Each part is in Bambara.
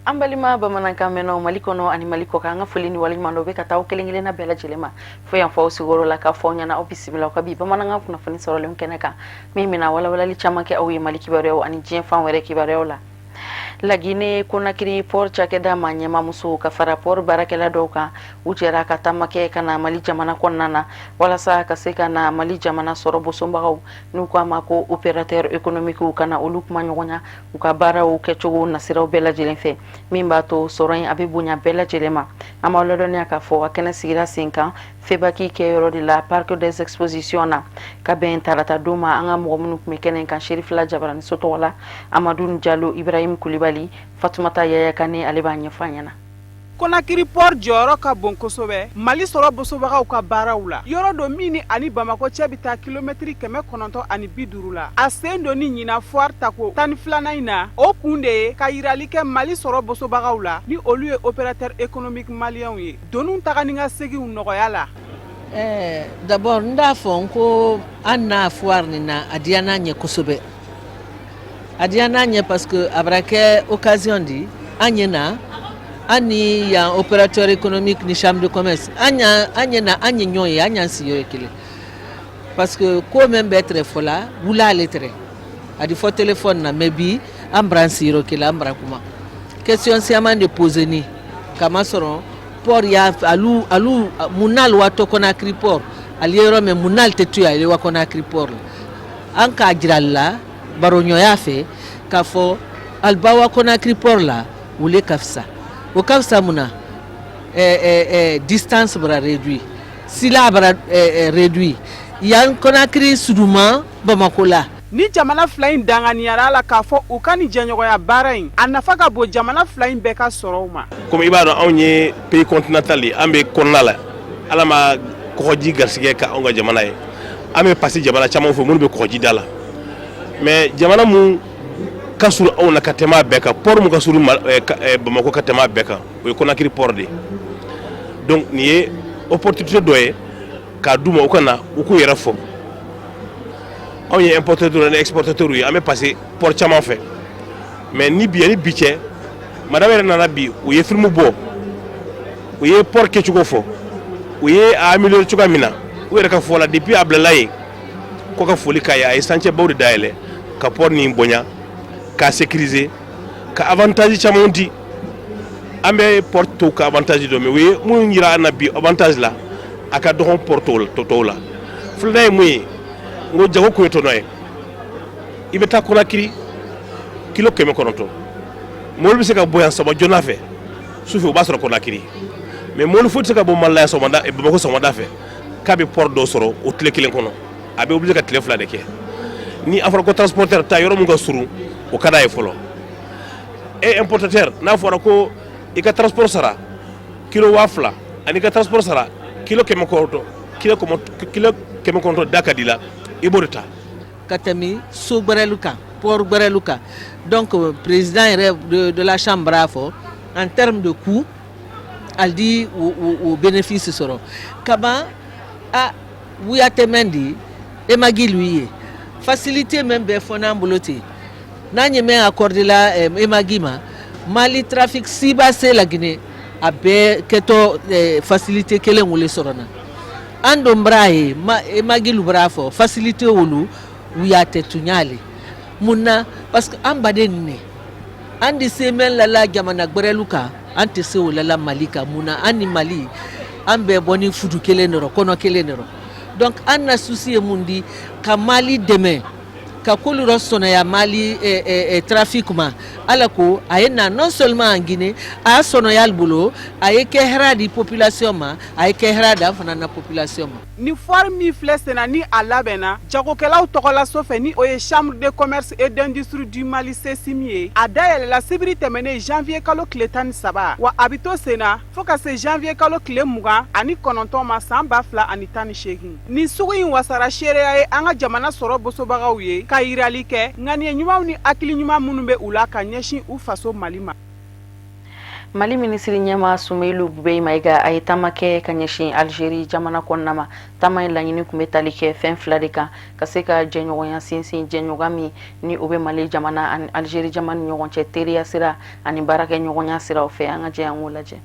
An balima bamanankan mɛnnaw Mali kɔnɔ ani Mali kɔkan, an ka foli ni waleɲuman dɔn bɛ ka taa aw kelen kelenna bɛɛ lajɛlen ma fo yan fɔ aw sigiyɔrɔ la, k'a fɔ aw ɲɛna aw bisimila aw ka bi bamanankan kunnafoni sɔrɔlenw kɛnɛ kan, min bɛna walawalali caman kɛ aw ye Mali kibaruyaw ani diɲɛ fan wɛrɛ kibaruyaw la. Lagine Konakiri port cakɛda ma ɲɛmamuso ka fara port baarakɛla dɔw kan, u jɛra ka taama kɛ ka na Mali jamana kɔnɔna na walasa ka se ka na Mali jamana sɔrɔ bosonbagaw, n'u ko a ma ko opérateur économique, ka na olu kuma ɲɔgɔnya u ka baaraw kɛcogo nasiraw bɛɛ lajɛlen fɛ, min b'a to sɔrɔ in a bɛ bonya bɛɛ lajɛlen ma. An b'aw ladɔnniya k'a fɔ a kɛnɛ sigira sen kan FEBAK kɛyɔrɔ de la, Parc des expositions na, ka bɛn tarata don ma. An ka mɔgɔ minnu tun bɛ kɛnɛ kan Serifila Jabaraniso tɔgɔ la, Amadu Jalo, Ibrahim Kulibali, Fatumata Yaya Kane, ale b'a ɲɛfɔ an ɲɛna. Konakiri port jɔyɔrɔ ka bon kosɛbɛ Mali sɔrɔ bosobagaw ka baaraw la. Yɔrɔ don min ni ani Bamakɔ cɛ bɛ taa kilomɛtiri 950 la. A sen don ni ɲinan foire tako 12nan in na, o kun de ye ka yirali kɛ Mali sɔrɔ bosobagaw la, ni olu ye opérateur économique maliyɛnw ye, doniw taga ni ka seginw nɔgɔya la. Ɛɛ, d'abord n t'a fɔ n ko an na foire nin na, a diyana an ɲɛ kosɛbɛ. A diyana an ɲɛ parce que a bara kɛ occasion di an ɲɛ na, an ni yan opérateur économique ni chambre de commerce, an ɲɛ na, an ye ɲɔgɔn ye, an y'an sigiyɔrɔ kelen, parce que ko min bɛ tɛrɛ fɔ la wula, ale tɛrɛ a di fɔ téléphone na, mais bi an bara an sigiyɔrɔ kelen, an bara kuma, question siyaman de posé ni kamasɔrɔ port ya alu alu mun n'ale wa to Conakry port, ale ye yɔrɔ min, mun n'ale tɛ to yen, ale wa Conakry port la. An k'a jira la baroɲɔgɔnya fɛ k'a fɔ ali ba wa Conakry port la, o le ka fisa. O ka fisa mun na? Distance bara réduit, sila bara réduit yan Conakry suduma Bamako la. Ni jamana fila in danganiyara la k'a fɔ u ka nin jɛɲɔgɔnya baara in, a nafa ka bon jamana fila in bɛɛ ka sɔrɔw ma. Komi i b'a dɔn, anw ye pays continental ye, an bɛ kɔnɔna la, Ala ma kɔgɔji garisɛgɛ ka anw ka jamana ye. An bɛ passer jamana caman fɛ minnu bɛ kɔgɔji da la, mais jamana mun ka surun anw na ka tɛmɛ a bɛɛ kan, port mun ka surun Bamakɔ ka tɛmɛ a bɛɛ kan, o ye Conakry port de ye. Donc nin ye opportunité dɔ ye k'a d'u ma, u ka na u k'u yɛrɛ fɔ. Anw ye importateur ni exportateur ye, an bɛ passer port caman fɛ, mais ni bi ni bi cɛ, madame yɛrɛ nana bi, u ye film bɔ, u ye port kɛcogo fɔ, u ye a améliorer cogoya min na. U yɛrɛ ka fɔ la, depuis a bilala yen ko ka foli k'a ye, a ye chantier baw de dayɛlɛ ka port nin bonya, k'a sécuriser, ka avantage caman di. An bɛ port tɔw ka avantage dɔn, mais u ye mun yira an na bi avantage la, a ka dɔgɔn port tɔw la. Filanan ye mun ye? N ko jago kun ye tɔnɔ ye. I bɛ taa Conakry kilo 900, mobili bɛ se ka bɔ yan sɔgɔma joona fɛ, sufɛ o b'a sɔrɔ Conakry, mais mobili foyi tɛ se ka bɔ Mali la yan sɔgɔmada, Bamakɔ sɔgɔmada fɛ k'a bɛ port dɔ sɔrɔ o tile kelen kɔnɔ. A bɛ obligé ka tile 2 de kɛ. Ni a fɔra ko transporteur taa yɔrɔ min ka surun, o ka d'a ye fɔlɔ. E importateur, n'a fɔra ko i ka transport sara kilo 2000 ani i ka transport sara kilo 900, kilo 900 da ka di la, i b'o de ta. Ka tɛmɛ so gbɛrɛlu kan, port gbɛrɛlu kan. Donc président yɛrɛ de la chambre a fɔ, en termes de coût, ali di o bénéfice sɔrɔ kaban. A wuya tɛmɛn di EMAGI lui ye facilité min bɛ fɔ n'an bolo ten, n'an ye min accordé la EMAGI ma, Mali trafic si ba se la Guinée, a bɛɛ kɛtɔ facilité kelen wole sɔrɔ na. An don bara ye EMAGI lu bara fɔ facilité wolu wuya tɛ tuɲale mun na, parce que an baden nin ne an di se mɛn lala jamana gbɛrɛlu kan, an tɛ se o lala Mali kan. Mun na? An ni Mali, an bɛɛ bɔ ni fudu kelen de rɔ, kɔnɔ kelen de rɔ. Donc an na souci ye mun di? Ka Mali dɛmɛ ka kolu rɔ sɔnɔya Mali trafic ma. Ala ko a ye na non seulement en Guinée, a y'a sɔnɔya ali bolo, a ye kɛ hɛrɛ di population ma, a ye kɛ hɛrɛ di an fana na population ma. Ni foire min filɛ senna, ni a labɛnna jagokɛlaw tɔgɔlaso fɛ, ni o ye Chambre de commerce et d'industrie du Mali, CECIM ye, a dayɛlɛla sibiri tɛmɛnen janvier kalo tile 13, wa a bɛ to senna fo ka se janvier kalo tile 29 ma san 2018. Nin sugu in wasara seereya ye an ka jamana sɔrɔ bosobagaw ye ka yirali kɛ ŋaniya ɲumanw ni hakili ɲuman minnu bɛ u la ka ɲɛsin u faso Mali ma. Mali minisiri ɲɛmaa Sumeyilu Bubɛyi Mayiga, a ye taama kɛ ka ɲɛsin Algérie jamana kɔnɔna ma. Taama in laɲini tun bɛ tali kɛ fɛn fila de kan: ka se ka jɛɲɔgɔnya sinsin, jɛɲɔgɔnya min ni o bɛ Mali jamana ani Algérie jamana ni ɲɔgɔn cɛ, teriya sira ani baarakɛ ɲɔgɔnya siraw fɛ. An ka jɛ an k'o lajɛ.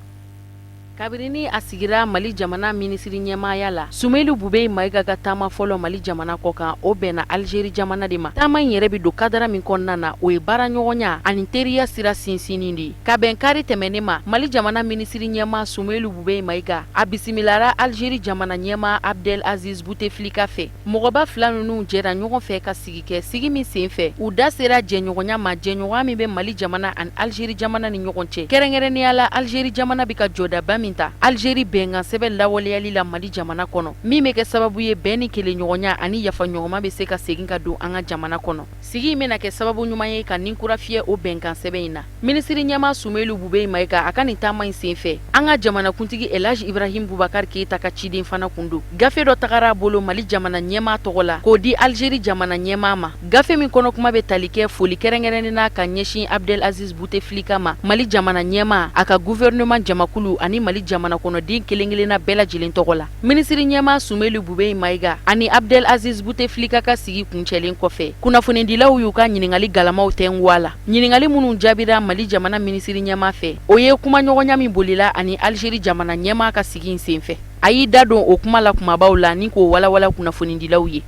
Kabini ni a sigira Mali jamana minisiri ɲɛmaaya la, Sumeyilu Bubɛyi Mayiga ka taama fɔlɔ Mali jamana kɔ kan, o bɛnna Algérie jamana de ma. Taama in yɛrɛ bɛ don kadara min kɔnɔna na, o ye baaraɲɔgɔnya ani teriya sira sinsinni de ye. Ka bɛn kari tɛmɛnen ma, Mali jamana minisiri ɲɛmaa Sumeyilu Bubɛyi Mayiga, a bisimilara Algérie jamana ɲɛmaa Abdel Aziz Bouteflika fɛ. Mɔgɔba fila ninnu jɛra ɲɔgɔn fɛ ka sigi kɛ, sigi min senfɛ u da sera jɛɲɔgɔnya ma, jɛɲɔgɔnya min bɛ Mali jamana ani Algérie jamana ni ɲɔgɔn cɛ, kɛrɛnkɛrɛnnenya la Algérie jamana bɛ ka jɔdaba min ta Algérie bɛnkan sɛbɛn lawaleyali la Mali jamana kɔnɔ, min bɛ kɛ sababu ye bɛn ni kelenɲɔgɔnya ani yafaɲɔgɔnma bɛ se ka segin ka don an ka jamana kɔnɔ. Sigi in bɛna kɛ sababu ɲuman ye ka ni kura fiyɛ o bɛnkan sɛbɛn in na. Minisiri ɲɛmaa Sumeyilu Bubɛyi Mayiga, a ka nin taama in senfɛ, an ka jamanakuntigi Elhaji Ibrahim Bubakar Keyita ka ciden fana kun don. Gafe dɔ tagara a bolo Mali jamana ɲɛmaa tɔgɔ la k'o di Algérie jamana ɲɛmaa ma, gafe min kɔnɔ kuma bɛ tali kɛ foli kɛrɛnkɛrɛnnen na ka ɲɛsin Abdel Aziz Bouteflika ma, Mali jamana ɲɛmaa, a ka gouvernement jamakulu ani Mali jamana kɔnɔden kelen-kelenna bɛɛ lajɛlen tɔgɔ la. Minisiri ɲɛmaa Sumeyilu Bubɛyi Mayiga ani Abdel Aziz Bouteflika ka sigi kuncɛlen kɔfɛ, kunnafonidilaw y'u ka ɲininkali galamaw tɛngu a la. Ɲininkali minnu jaabira Mali jamana minisiri ɲɛmaa fɛ, o ye kumaɲɔgɔnya min bolila a ni Algérie jamana ɲɛmaa ka sigi in senfɛ. A y'i da don o kuma la kumabaw la ni k'o walawala kunnafonidilaw ye.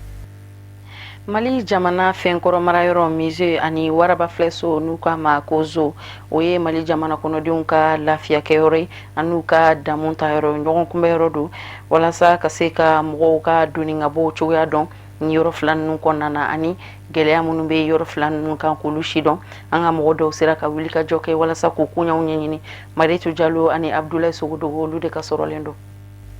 Mali jamana fɛnkɔrɔ marayɔrɔ musée ani waraba filɛso, n'u k'a ma ko zoo, o ye Mali jamana kɔnɔdenw ka lafiya kɛyɔrɔ ye an'u ka damu ta yɔrɔ, ɲɔgɔn kunbɛyɔrɔ don, walasa ka se ka mɔgɔw ka donni ka bɔ cogoya dɔn ni yɔrɔ fila ninnu kɔnɔna na, ani gɛlɛya minnu bɛ yɔrɔ fila ninnu kan, k'olu si dɔn. An ka mɔgɔ dɔw sera ka wuli ka jɔ kɛ walasa k'o koɲaw ɲɛɲini. Maritu Jalo ani Abudulayi Sogodogo, olu de ka sɔrɔlen don.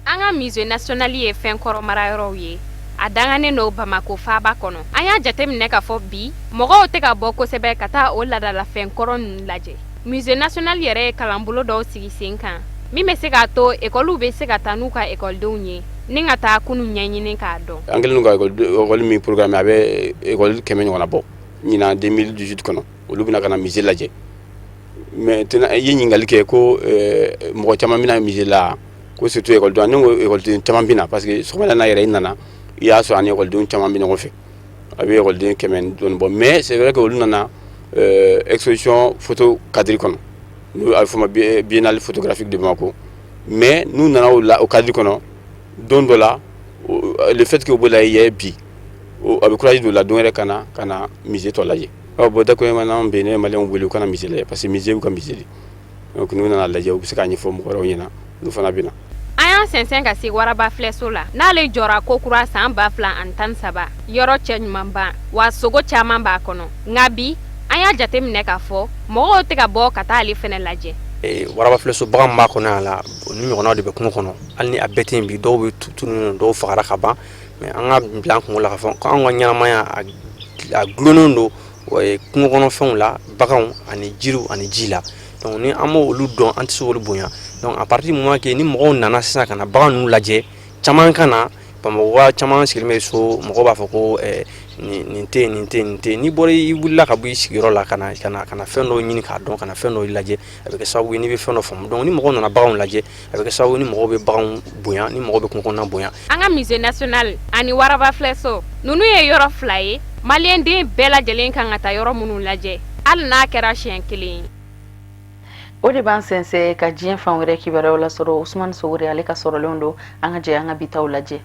An ka musée national ye fɛn kɔrɔ marayɔrɔw ye, a danganen don Bamako faaba kɔnɔ. An y'a jateminɛ k'a fɔ bi mɔgɔw tɛ ka bɔ kosɛbɛ ka taa o laadalafɛn kɔrɔ ninnu lajɛ. Musée national yɛrɛ ye kalanbolo dɔw sigi sen kan min bɛ se k'a to ekɔliw bɛ se ka taa n'u ka ekɔlidenw ye ni ka taa kunun ɲɛɲini k'a dɔn. An kɛlen don ka ekɔli min programme, a bɛ ekɔli 100 ɲɔgɔnna bɔ ɲinan 2018 kɔnɔ. Olu bɛna ka na musée lajɛ. Maintenant, i ye ɲininkali kɛ ko mɔgɔ caman bɛna musée la, ko surtout ekɔlidenw. Ne ko ekɔliden caman bɛ na, parce que sɔgɔmada na yɛrɛ, i nana, i y'a sɔrɔ ani ekɔlidenw caman bɛ ɲɔgɔn fɛ. A bɛ ekɔliden 100 dɔɔni bɔ. Mais c'est vrai que olu nana exposition photo cadre kɔnɔ, n'o a bɛ fɔ o ma Biennale photographique de Bamako. Mais n'u nana o la, o cadre kɔnɔ, don dɔ la, le fait que u b'o la ye bi, a bɛ courage don u la don wɛrɛ ka na musée tɔ lajɛ. Ɔ bon, dakuruɲɛ n'anw bɛ yen, ne ye maliyɛnw wele u ka na musée lajɛ, parce que musée y'u ka musée de. Donc n'u nana lajɛ, u bɛ se k'a ɲɛfɔ mɔgɔ wɛrɛw ɲɛna, olu fana bɛ na. An y'an sɛnsɛn ka se waraba filɛso la, n'ale jɔra kokura san 2013. Yɔrɔ cɛ ɲumanba wa, sogo caman b'a kɔnɔ. Nka bi an y'a jateminɛ k'a fɔ mɔgɔw tɛ ka bɔ ka taa ale fɛnɛ lajɛ. Waraba filɛso, bagan b'a kɔnɔ yan la, ni ɲɔgɔnnaw de bɛ kungo kɔnɔ. Hali ni a bɛɛ tɛ yen bi, dɔw bɛ tununnen, dɔw fagara ka ban. Mais an ka bila an kungo la k'a fɔ ko anw ka ɲɛnamaya a gulonnen don kungo kɔnɔfɛnw la, baganw ani jiriw ani ji la. Donc ni an m'olu dɔn, an tɛ se k'olu bonya. Donc à partir du moment que ni mɔgɔw nana sisan ka na bagan ninnu lajɛ, caman ka na Bamakɔ, caman sigilen bɛ so, mɔgɔw b'a fɔ ko nin tɛ yen, nin tɛ yen, nin tɛ yen. N'i bɔra, i wulila ka bɔ i sigiyɔrɔ la ka na fɛn dɔ ɲini k'a dɔn, ka na fɛn dɔ lajɛ, a bɛ kɛ sababu ye n'i bɛ fɛn dɔ faamu. Donc ni mɔgɔw nana baganw lajɛ, a bɛ kɛ sababu ye ni mɔgɔw bɛ baganw bonya, ni mɔgɔw bɛ kungo kɔnɔna bonya. An ka musée national ani waraba filɛso ninnu ye yɔrɔ fila ye maliyɛnden bɛɛ lajɛlen kan ka taa yɔrɔ minnu lajɛ, hali n'a kɛra siɲɛ kelen ye. O de b'an sɛnsɛn ka diɲɛ fan wɛrɛ kibaruyaw lasɔrɔ. Usumani Sogore, ale ka sɔrɔlenw don. An ka jɛ an ka bitaw lajɛ.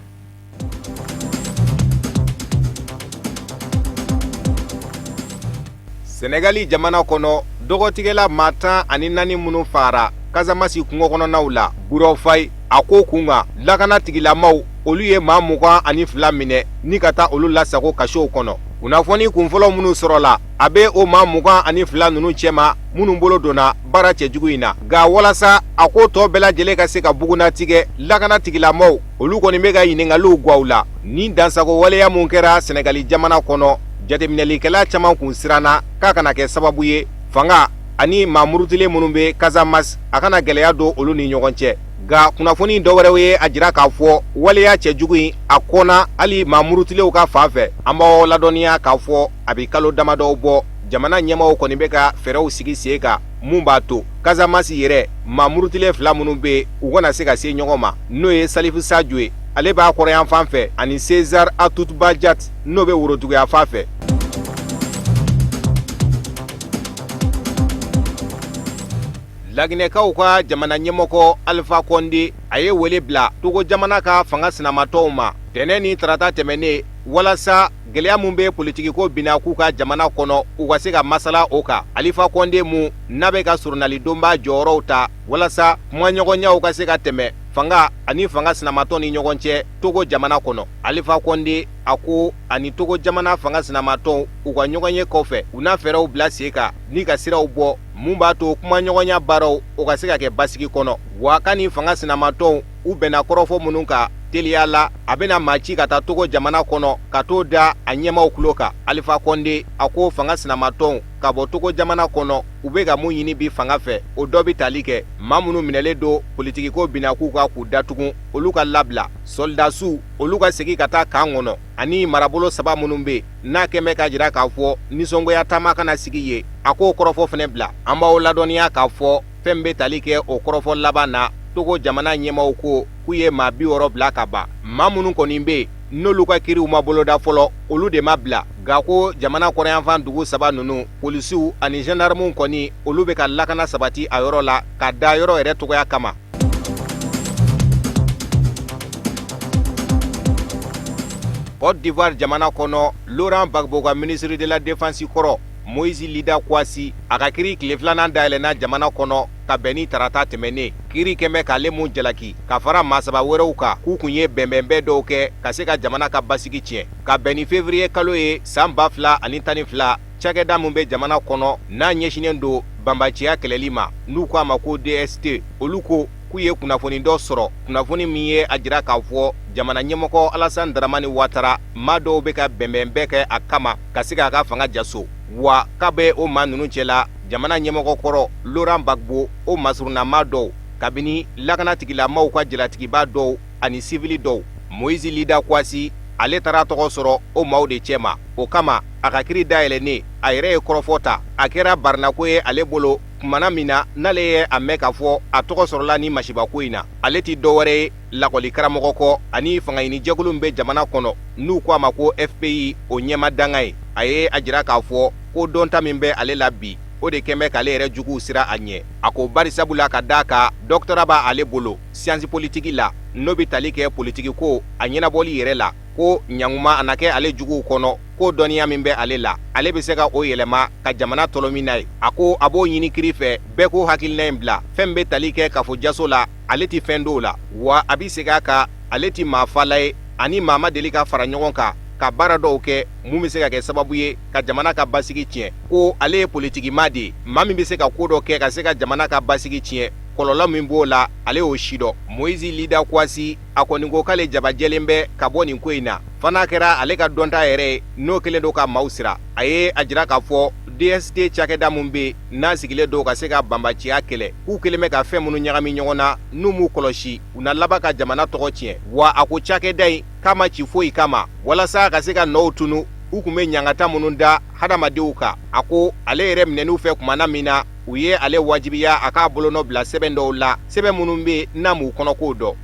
Sɛnɛgali jamana kɔnɔ, dɔgɔtigɛla maa 14 minnu fagara Kasamasi kungo kɔnɔnaw la Burɔfayi, a ko kun kan, lakana tigilamaw, olu ye maa 22 minɛ ni ka taa olu lasago kasow kɔnɔ. Kunnafoni kunfɔlɔ minnu sɔrɔla, a bɛ o maa 22 ninnu cɛma minnu bolo donna baara cɛjugu in na. Nka walasa a ko tɔ bɛɛ lajɛlen ka se ka bugunnatigɛ, lakana tigilamaw, olu kɔni bɛ ka ɲininkaliw gwaw la. Ni dansago waleya mun kɛra Sɛnɛgali jamana kɔnɔ, jateminɛlikɛla caman kun siranna k'a kana kɛ sababu ye fanga ani maa murutilen minnu bɛ Kasamas, a kana gɛlɛya don olu ni ɲɔgɔn cɛ. Nka kunnafoni dɔ wɛrɛw ye a jira k'a fɔ waleya cɛjugu in a kɔnna hali maa murutilenw ka fan fɛ. An b'aw ladɔnniya k'a fɔ a bɛ kalo damadɔw bɔ, jamana ɲɛmaaw kɔni bɛ ka fɛɛrɛw sigi sen kan mun b'a to Casamance yɛrɛ maa murutilen fila minnu bɛ yen, u kana se ka se ɲɔgɔn ma, n'o ye Salifu Sajo ye, ale b'a kɔrɔnyanfan fɛ, ani César Atoute Badiate, n'o bɛ woroduguyanfan fɛ. Laginɛkaw ka jamana ɲɛmɔgɔ Alpha Condé, a ye wele bila Togo jamana ka fanga sinamatɔnw ma tɛnɛn ni tarata tɛmɛnen, walasa gɛlɛya min bɛ politikiko binna k'u ka jamana kɔnɔ, u ka se ka masala o kan. Alpha Condé mun n'a bɛ ka surunalidonba jɔyɔrɔw ta walasa kumaɲɔgɔnyaw ka se ka tɛmɛ fanga ani fanga sinamatɔn ni ɲɔgɔn cɛ Togo jamana kɔnɔ. Alpha Condé a ko ani Togo jamana fanga sinamatɔnw u ka ɲɔgɔnye kɔfɛ, u na fɛɛrɛw bila sen kan ni ka siraw bɔ mun b'a to kumaɲɔgɔnya baaraw o ka se ka kɛ basigi kɔnɔ. Wa k'a ni fanga sinamatɔnw u bɛnna kɔrɔfɔ minnu kan teliya la, a bɛna maa ci ka taa Togo jamana kɔnɔ ka t'o da a ɲɛmaaw tulo kan. Alpha Condé a ko fanga sinamatɔnw ka bɔ Togo jamana kɔnɔ, u bɛ ka mun ɲini bi fanga fɛ, o dɔ bɛ tali kɛ maa minnu minɛlen don politikiko binna k'u kan k'u datugu, olu ka labila, sɔrɔdasiw olu ka segin ka taa kan kɔnɔ, ani marabolo saba minnu bɛ n'a kɛn bɛ k'a jira k'a fɔ nisɔngoya taama kana sigi yen, a k'o kɔrɔfɔ fana bila. An b'aw ladɔnniya k'a fɔ fɛn bɛ tali kɛ o kɔrɔfɔ laban na, Togo jamana ɲɛmaaw ko k'u ye maa 60 bila ka ban. Maa minnu kɔni bɛ yen n'olu ka kiriw ma boloda fɔlɔ, olu de ma bila. Nka ko jamana kɔrɔnyanfan dugu saba ninnu, polisiw ani gendarmew kɔni, olu bɛ ka lakana sabati a yɔrɔ la ka da yɔrɔ yɛrɛ cogoya kama. Côte d'Ivoire jamana kɔnɔ, Laurent Gbagbo ka ministre de la défense kɔrɔ Moïse Lida Kouassi, a ka kiri tile filanan dayɛlɛnna jamana kɔnɔ ka bɛn ni tarata tɛmɛnen. Kiri kɛn bɛ k'ale mun jalaki ka fara maa saba wɛrɛw kan k'u kun ye bɛnbɛnbɛn dɔw kɛ ka se ka jamana ka basigi tiɲɛ. Ka bɛn ni février kalo ye san 2012, cakɛda min bɛ jamana kɔnɔ n'a ɲɛsinnen don banbaciya kɛlɛli ma, n'u ko a ma ko DST, olu ko k'u ye kunnafoni dɔ sɔrɔ, kunnafoni min ye a jira k'a fɔ jamana ɲɛmɔgɔ Alassane Dramane Ouattara, maa dɔw bɛ ka bɛnbɛnbɛn kɛ a kama ka se k'a ka fanga jaso. Wa k'a bɛ o maa ninnu cɛla jamana ɲɛmɔgɔ kɔrɔ Laurent Gbagbo o masurunnamaa dɔw, kabini lakana tigilamaw ka jalatigiba dɔw ani sivili dɔw. Moïse Lida Kouassi, ale taara tɔgɔ sɔrɔ o maaw de cɛma. O kama a ka kiri dayɛlɛnnen, a yɛrɛ ye kɔrɔfɔ ta. A kɛra barinako ye ale bolo kumana min na n'ale ye a mɛn k'a fɔ a tɔgɔ sɔrɔla ni masibako in na. Ale tɛ dɔwɛrɛ ye lakɔli karamɔgɔ kɔ ani fangaɲinijɛkulu min bɛ jamana kɔnɔ n'u ko a ma ko FPI, o ɲɛma danga ye. A ye a jira k'a fɔ ko dɔnta min bɛ ale la bi, o de kɛn bɛ k'ale yɛrɛ juguw siran a ɲɛ. A ko bari sabula ka d'a kan doctorat b'ale bolo science politique la, n'o bɛ tali kɛ politiki ko a ɲɛnabɔli yɛrɛ la, ko ɲanguma a na kɛ ale juguw kɔnɔ, ko dɔnniya min bɛ ale la, ale bɛ se ka o yɛlɛma ka jamana tɔlɔmi n'a ye. A ko a b'o ɲini kiri fɛ bɛɛ k'o hakilina in bila. Fɛn bɛ tali kɛ kafo jaso la, ale tɛ fɛn dɔw la, wa a bɛ segin a kan, ale tɛ maa fala ye ani maa ma deli ka fara ɲɔgɔn kan ka baara dɔw kɛ mun bɛ se ka kɛ sababu ye ka jamana ka basigi tiɲɛ. Ko ale ye politikimaa de ye, maa min bɛ se ka ko dɔ kɛ ka se ka jamana ka basigi tiɲɛ, kɔlɔlɔ min b'o la, ale y'o si dɔn. Moïse Lida Kouassi a kɔni ko k'ale jabajɛlen bɛ ka bɔ nin ko in na, fo n'a kɛra ale ka dɔnta yɛrɛ ye n'o kɛlen don ka maaw siran. A ye a jira k'a fɔ DST cakɛda min bɛ n'a sigilen don ka se ka banbaciya kɛlɛ, k'u kɛlen bɛ ka fɛn minnu ɲagami ɲɔgɔn na, n'u m'u kɔlɔsi, u na laban ka jamana tɔgɔ tiɲɛ. Wa a ko cakɛda in k'a ma ci foyi kama walasa ka se ka nɔw tunu u tun bɛ ɲangata minnu da hadamadenw kan. A ko ale yɛrɛ minɛn'u fɛ kumana min na, u ye ale wajibiya a k'a bolonɔ bila sɛbɛn dɔw la, sɛbɛn minnu bɛ n'a m'u kɔnɔkow dɔn.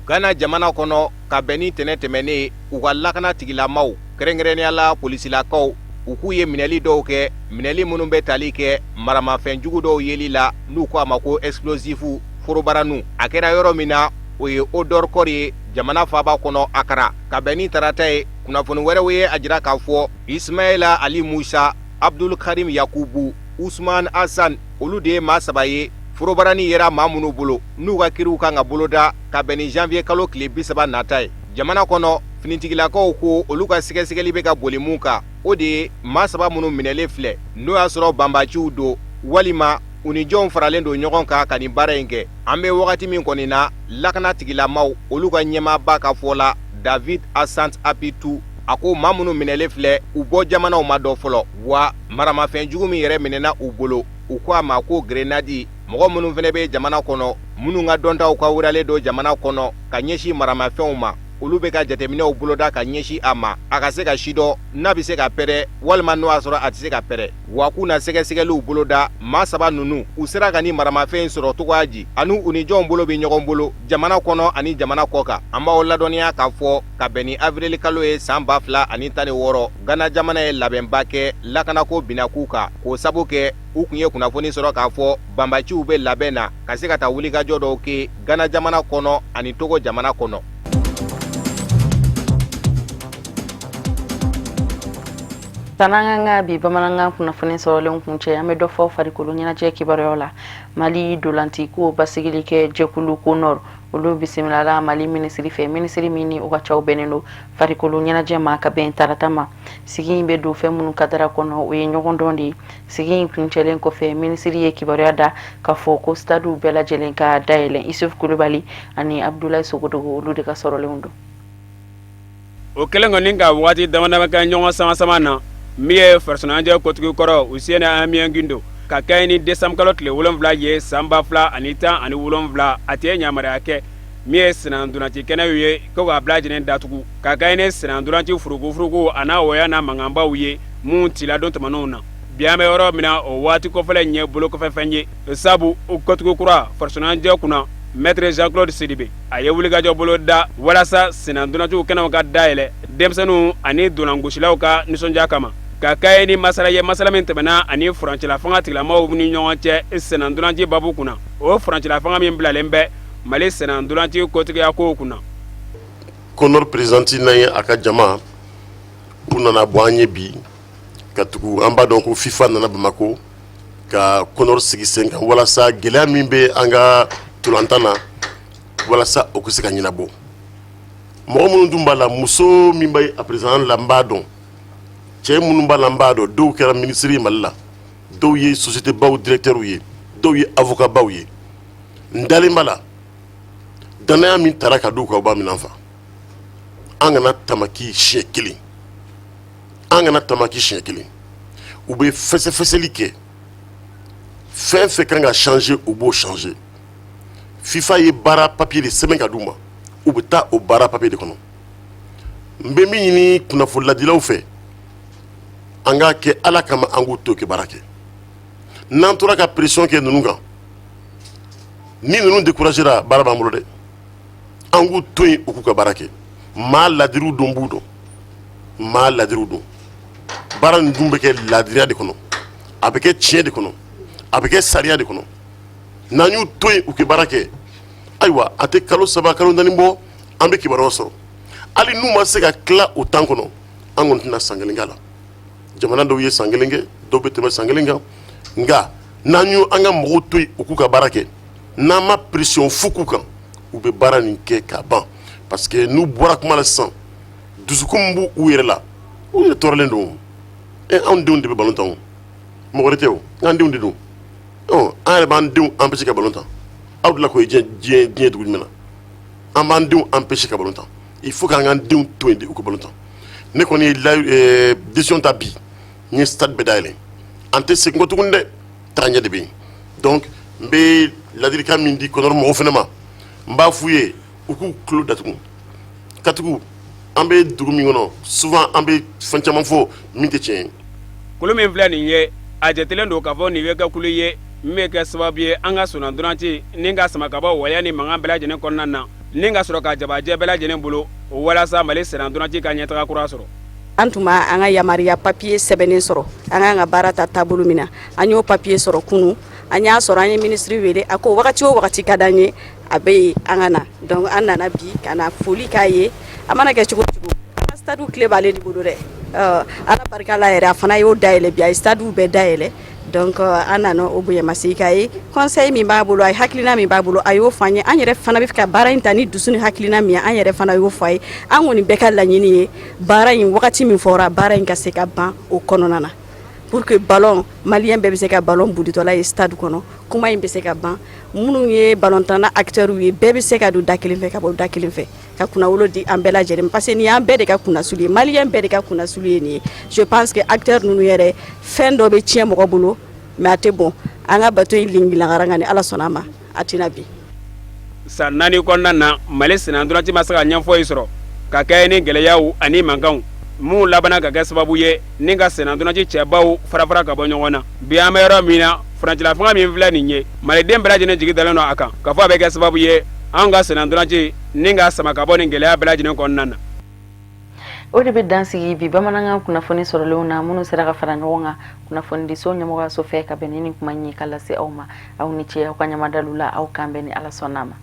Ghana jamana kɔnɔ, ka bɛn ni tɛnɛ tɛmɛnen, u ka lakana tigilamaw, kɛrɛnkɛrɛnnenya la polisilakaw, u k'u ye minɛli dɔw kɛ, minɛli minnu bɛ tali kɛ maramafɛn jugu dɔw yeli la, n'u ko a ma ko explosif, forobaranu. A kɛra yɔrɔ min na, o ye Odorkor ye, jamana faaba kɔnɔ Akara. Ka bɛn ni tarata ye, kunnafoni wɛrɛw ye a jira k'a fɔ Ismaila Ali Musa, Abdul Karim Yakubu, Usman Hassan, olu de ye maa saba ye forobarani yera maa minnu bolo, n'u ka kiriw kan ka boloda ka bɛn ni janvier kalo tile 30 nata ye. Jamana kɔnɔ finitigilakaw ko olu ka sɛgɛsɛgɛli bɛ ka boli mun kan, o de ye maa saba minnu minɛlen filɛ, n'o y'a sɔrɔ banbaciw don walima u ni jɔnw faralen don ɲɔgɔn kan ka nin baara in kɛ. An bɛ wagati min kɔni na, lakana tigilamaw olu ka ɲɛmaaba ka fɔ la, David Asante Apitu, a A ko maa minnu minɛlen filɛ, u bɔ jamanaw ma dɔn fɔlɔ, wa maramafɛn jugu min yɛrɛ minɛna u bolo, u ko a ma ko grenadi. Mɔgɔ minnu fana bɛ jamana kɔnɔ, minnu ka dɔntaw ka wuralen don jamana kɔnɔ ka ɲɛsin maramafɛnw ma, olu bɛ ka jateminɛw boloda ka ɲɛsin a ma, a ka se ka sidɔn n'a bɛ se ka pɛrɛn walima n'o y'a sɔrɔ a tɛ se ka pɛrɛn. Wa k'u na sɛgɛsɛgɛliw boloda maa saba ninnu, u sera ka ni maramafɛn in sɔrɔ cogoya di, ani u ni jɔnw bolo bɛ ɲɔgɔn bolo jamana kɔnɔ ani jamana kɔ kan. An b'aw ladɔnniya k'a fɔ ka bɛn ni avril kalo ye san 2016, Gana jamana ye labɛnba kɛ lakanako binakun kan, k'o sabu kɛ u tun ye kunnafoni sɔrɔ k'a fɔ banbaciw bɛ labɛn na ka se ka taa wulikajɔ dɔw kɛ Gana jamana kɔnɔ ani Togo jamana kɔnɔ. San'an k'an ka bi bamanankan kunnafoni sɔrɔlenw kuncɛ, an bɛ dɔ fɔ farikolo ɲɛnajɛ kibaruyaw la. Mali dolanci ko basigili kɛ jɛkulu CONOR, olu bisimilala Mali minisiri fɛ, minisiri min ni o ka caw bɛnnen don farikolo ɲɛnajɛ ma, ka bɛn tarata ma. Sigi in bɛ don fɛn minnu kadara kɔnɔ, o ye ɲɔgɔndɔn de ye. Sigi in kuncɛlen kɔfɛ, minisiri ye kibaruya da k'a fɔ ko stadiw bɛɛ lajɛlen ka dayɛlɛn. Isuf Kulubali ani Abudulayi Sogodogo, olu de ka sɔrɔlenw don. O kɛlen kɔni ka waati damadama kɛ ɲɔgɔn sama-sama na, min ye farisoɲɛnajɛ kotigi kɔrɔ Useni Amiɔn Gindo, ka kɛɲɛ ni décembre kalo tile 7 ye san 2017, a tɛ yamaruya kɛ min ye sennantolaci kɛnɛw ye ko k'a bɛɛ lajɛlen datugu, ka kɛɲɛ ni sennantolaci furugufurugu a n'a wɔyɔ n'a mankanbaw ye minnu cila don tɛmɛnenw na. Bi an bɛ yɔrɔ min na, o waati kɔfɛlɛ in ye bolokɔfɛfɛn ye, sabu kotigi kura farisoɲɛnajɛ kunna, Maître Jean Claude Sidibe, a ye wulikajɔ bolo da walasa sennantolaciw kɛnɛw ka dayɛlɛ denmisɛnninw ani dolangosilaw ka nisɔndiya kama, ka kɛɲɛ ni masala ye, masala min tɛmɛna ani furancɛla fanga tigilamɔgɔw ni ɲɔgɔn cɛ sennantolaci babu kunna, o furancɛla fanga min bilalen bɛ Mali sennantolaci kotigiya kow kunna. CONOR présidente n'a ye a ka jama, u nana bɔ an ye bi ka tugu. An b'a dɔn ko FIFA nana Bamakɔ ka CONOR sigi sen kan walasa gɛlɛya min bɛ an ka ntolantan na, walasa o ka se ka ɲɛnabɔ. Mɔgɔ minnu dun b'a la, muso min bɛ a président la, n b'a dɔn, cɛ minnu b'a la, n b'a dɔn. Dɔw kɛra minisiri Mali la, dɔw ye société baw directeur ye, dɔw ye avocat baw ye. N dalen b'a la, danaya min taara ka d'u kan, u b'a minɛn fa. An kana tamaki siɲɛ kelen, an kana tamaki siɲɛ kelen. U bɛ fɛsɛfɛsɛli kɛ, fɛn fɛn kan ka changer, u b'o changer. FIFA ye baara papier de sɛbɛn ka d'u ma, u bɛ taa o baara papier de kɔnɔ. N bɛ min ɲini kunnafoniladilaw fɛ, an k'a kɛ Ala kama, an k'u to kɛ baara kɛ. N'an tora ka pression kɛ ninnu kan, ni ninnu découragera, baara b'an bolo dɛ. An k'u to yen, u k'u ka baara kɛ. Maa ladiriw don b'u dɔn, maa ladiriw don. Baara nin dun bɛ kɛ ladiriya de kɔnɔ, a bɛ kɛ tiɲɛ de kɔnɔ, a bɛ kɛ sariya de kɔnɔ. N'an y'u to yen, u kɛ baara kɛ, ayiwa, a tɛ kalo 3, kalo 4 bɔ, an bɛ kibaruya sɔrɔ. Hali n'u ma se ka tila o temps kɔnɔ, an kɔni tɛna san kelen k'a la. Jamana dɔw ye san kelen kɛ, dɔw bɛ tɛmɛ san kelen kan. Nka n'an y'u an ka mɔgɔw to yen, u k'u ka baara kɛ, n'an ma pression fu k'u kan, u bɛ baara nin kɛ ka ban. Parce que n'u bɔra kuma la sisan, dusukun min b'u u yɛrɛ la, u yɛrɛ tɔɔrɔlen don. Ɛ, anw denw de bɛ ballon tan o, mɔgɔ wɛrɛ tɛ o, an denw de don. Ɔ, an yɛrɛ b'an denw empêcher ka ballon tan. Aw dilan k'o ye diɲɛ dugu jumɛn na? An b'an denw empêcher ka ballon tan. Il faut k'an k'an denw to yen de, u ka ballon tan. Ne kɔni ye décision ta bi, n ye stade bɛɛ dayɛlɛ. An tɛ segin kɔ tuguni dɛ, taga ɲɛ de bɛ yen. Donc n bɛ ladilikan min di CONOR mɔgɔw fana ma, n b'a f'u ye u k'u tulo datugu, katugu an bɛ dugu min kɔnɔ, souvent an bɛ fɛn caman fɔ min tɛ tiɲɛ ye. Kulu min filɛ nin ye, a jatelen don k'a fɔ nin bɛ kɛ kulu ye min bɛ kɛ sababu ye an ka sennantolaci ni ka sama ka bɔ waya ni mankan bɛɛ lajɛlen kɔnɔna na, ni ka sɔrɔ ka jabajɛ bɛɛ lajɛlen bolo walasa Mali sennantolaci ka ɲɛtaga kura sɔrɔ. An tun b'an ka yamaruya papiye sɛbɛnnen sɔrɔ, an k'an ka baara ta taabolo min na, an y'o papiye sɔrɔ kunun. An y'a sɔrɔ, an ye minisiri wele, a ko wagati o wagati ka d'an ye, a bɛ yen, an ka na. Donc an nana bi ka na foli k'a ye. A mana kɛ cogo o cogo, an ka stade clé b'ale de bolo dɛ. Ala barika la yɛrɛ, a fana y'o dayɛlɛ bi, a ye stade bɛɛ dayɛlɛ. Donc an nana o bonyamasegin k'a ye. Conseil min b'a bolo, a ye hakilina min b'a bolo, a y'o fɔ an ye. An yɛrɛ fana bɛ fɛ ka baara in ta ni dusu ni hakilina min ye, an yɛrɛ fana y'o fɔ a ye. An kɔni bɛɛ ka laɲini ye baara in, wagati min fɔra, baara in ka se ka ban o kɔnɔna na. pour que ballon, malien bɛɛ bɛ se ka ballon bolitɔla ye stade kɔnɔ. Kuma in bɛ se ka ban. Minnu ye ballontanna acteurs ye, bɛɛ bɛ se ka don da kelen fɛ ka bɔ da kelen fɛ, ka kunnawolo di an bɛɛ lajɛlen, parce que nin y'an bɛɛ de ka kunnasuli ye, malien bɛɛ de ka kunnasuli ye nin ye. Je pense que acteurs ninnu yɛrɛ, fɛn dɔ bɛ tiɲɛ mɔgɔ bolo, mais a tɛ bɔn. An ka bateau in lingilangara, nka ni Ala sɔnna a ma, a tɛna bin. San 4 kɔnɔna na, Mali sennantolaci ma se ka ɲɛ foyi sɔrɔ ka kɛ ni gɛlɛyaw ani mankanw minnu labanna ka kɛ sababu ye ni ka sennantolaci cɛbaw farafara ka bɔ ɲɔgɔn na. Bi, an bɛ yɔrɔ min na, furancɛla fanga min filɛ nin ye, maliden bɛɛ lajɛlen jigi dalen don a kan k'a fɔ a bɛ kɛ sababu ye anw ka sennantolaci ni ka sama ka bɔ nin gɛlɛya bɛɛ lajɛlen kɔnɔna na. O de bɛ dan sigi bi bamanankan kunnafoni sɔrɔlenw na, minnu sera ka fara ɲɔgɔn kan kunnafonidiso ɲɛmɔgɔyaso fɛ ka bɛn ni nin kuma in ye ka lase aw ma. Aw ni ce aw ka ɲamadalu la. Aw kan bɛn ni Ala sɔnna a ma.